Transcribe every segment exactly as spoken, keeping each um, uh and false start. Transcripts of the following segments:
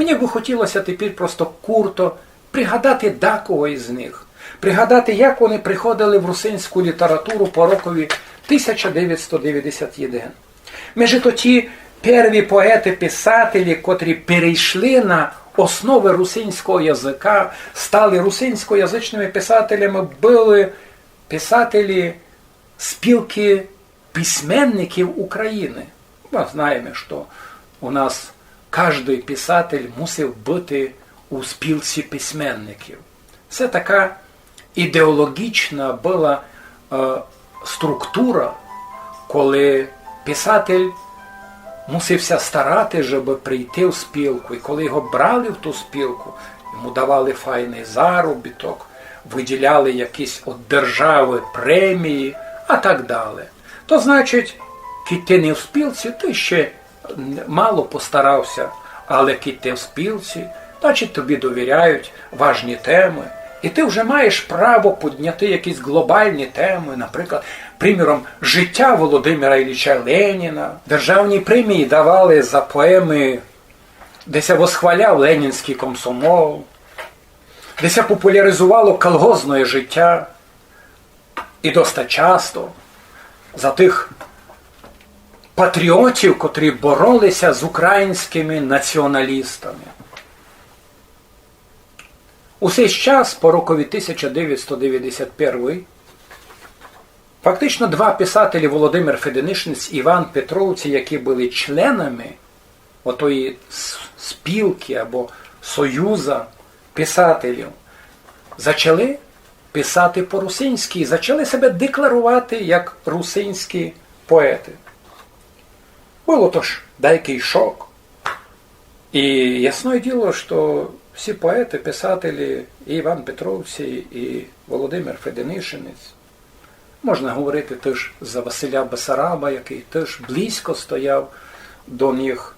Мені бы хотіло ся тепер просто курто пригадати дакого із них, пригадати, як они приходили в русинську літературу по рокови тисяча девятсто девятдесят один. Межи то ті перві поеты, писателі, котрі перейшли на основы русинського языка, стали русинськоязычныма писателями, были писателі спілкы письменників Украины. Мы знаєме, што у нас каждый писатель мусив быти у спілці письменників. Се така ідеологічна была, е, структура, коли писатель мусив ся старати, жебы прийти в спілку. І коли його брали в ту спілку, йому давали файный заробіток, выділяли якісь од державы премії, а так далі. То значить, кідь ты не в спілці, ты ще мало постарав ся, але кідь ты в спілці, значить, тобі довіряють важні темы. І ты вже маєш право подняти якісь глобальні темы, наприклад, приміром, життя Володимира Ілліча Леніна. Державні премії давали за поемы, де ся восхваляв ленінськый комсомол, де ся популяризовало колгозне життя. І доста часто за тых патріотів, котрі бороли ся з українськыми націоналістами. У сей час, по рокови тисяча девятсто девятдесят первый, фактично два писателі, Володимир Феденишинець, Іван Петровці, які были членами отої с-, спілкы або союза писателів, зачали писати по-русинськы, зачали себе декларовати як русинські поеты. Было то ж дайкый шок. І ясне діло, што всі поеты, писателі, і Іван Петровці, і Володимир Феденишинець, можна говорити тыж за Василя Басараба, якый тыж близько стояв до них,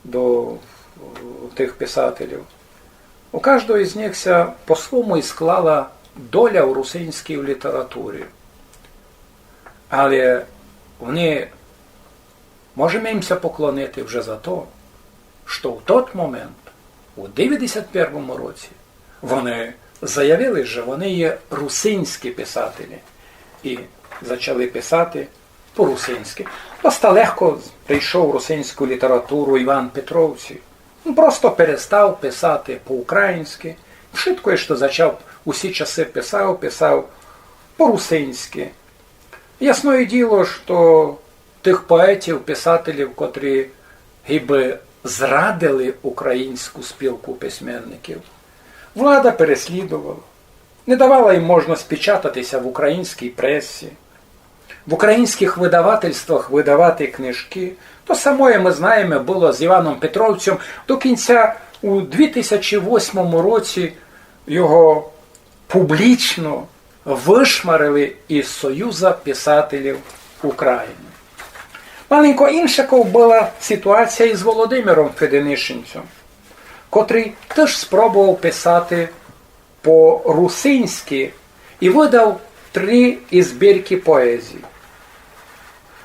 до, е, тых писателів. У каждого із них ся по-свому і склала доля у русинській літературі. Але они, можеме їм ся поклонити вже за то, што в тот момент, у девятдесят первому році, они заявили, што они є русинські писателі і зачали писати по-русинськы. Доста легко прийшов у русинську літературу Іван Петровці. Він просто перестав писати по-українськы. Вшытко, што зачав, усі часы писав, писав по-русинськы. Ясне діло, што тых поетів, писателів, котрі гибы зрадили Українську спілку письменників, влада переслідовала, не давала їм можность печатати ся в українській пресі, в українськых выдавательствах выдавати книжкы. То самоє мы знаєме было з Іваном Петровцем. До кінця у дві тисячі восьмому році його публічно вышмарили із Союза писателів Україны. Маленько иншаков была ситуація із Володимиром Феденишинцем, котрый тыж спробовав писати по-русинськы і выдав три збіркы поезії.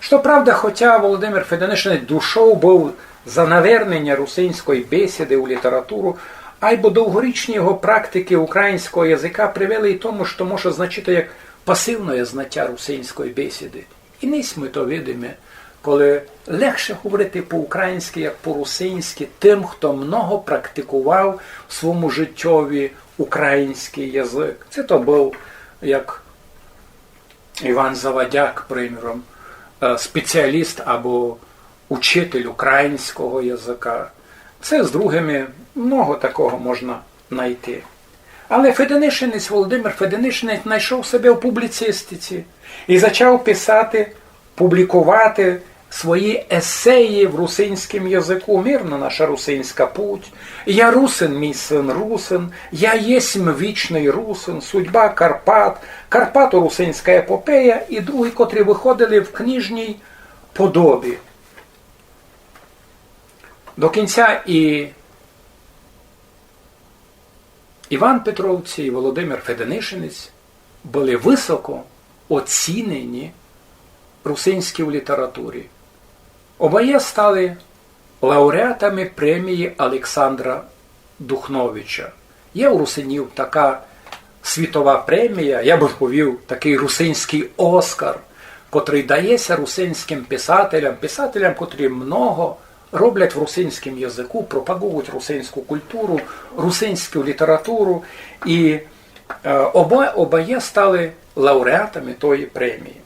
Што правда, хотя Володимир Феденишинець душов быв за наверненя русинської бесіды у літературу, айбо довгорічні його практикы українського языка привели й тому, што може значити як пасивне знатя русинської бесіды. І нынька мы то видиме, коли легше говорити по-українськы, як по-русинськы, тым, хто много практиковав в свому життьови українськый язык. Се то быв, як Іван Завадяк, приміром, е, спеціаліст або учитель українського языка. Се з другыми много такого можна найти. Але Феденишинець, Володимир Феденишинець найшов себе в публіцистиці і зачав писати, публіковати свої есеї в русинськім языку: «Мирна наша русинська путь», «Я русин, мій син русин», «Я єсмь вічный русин», «Судьба Карпат», «Карпато-русинська епопея» і другі, котрі выходили в книжній подобі. До кінця і Іван Петровці, і Володимир Феденишинець были высоко оцінені в русинській літературі. Обоє стали лауреатами премії Александра Духновича. Є у русинів така світова премія, я бы повів, такый русинськый Оскар, котрый дається русинськым писателям, писателям, котрі много роблять в русинськым языку, пропагують русинську культуру, русинську літературу. І е, обоє, обоє стали лауреатами тої премії.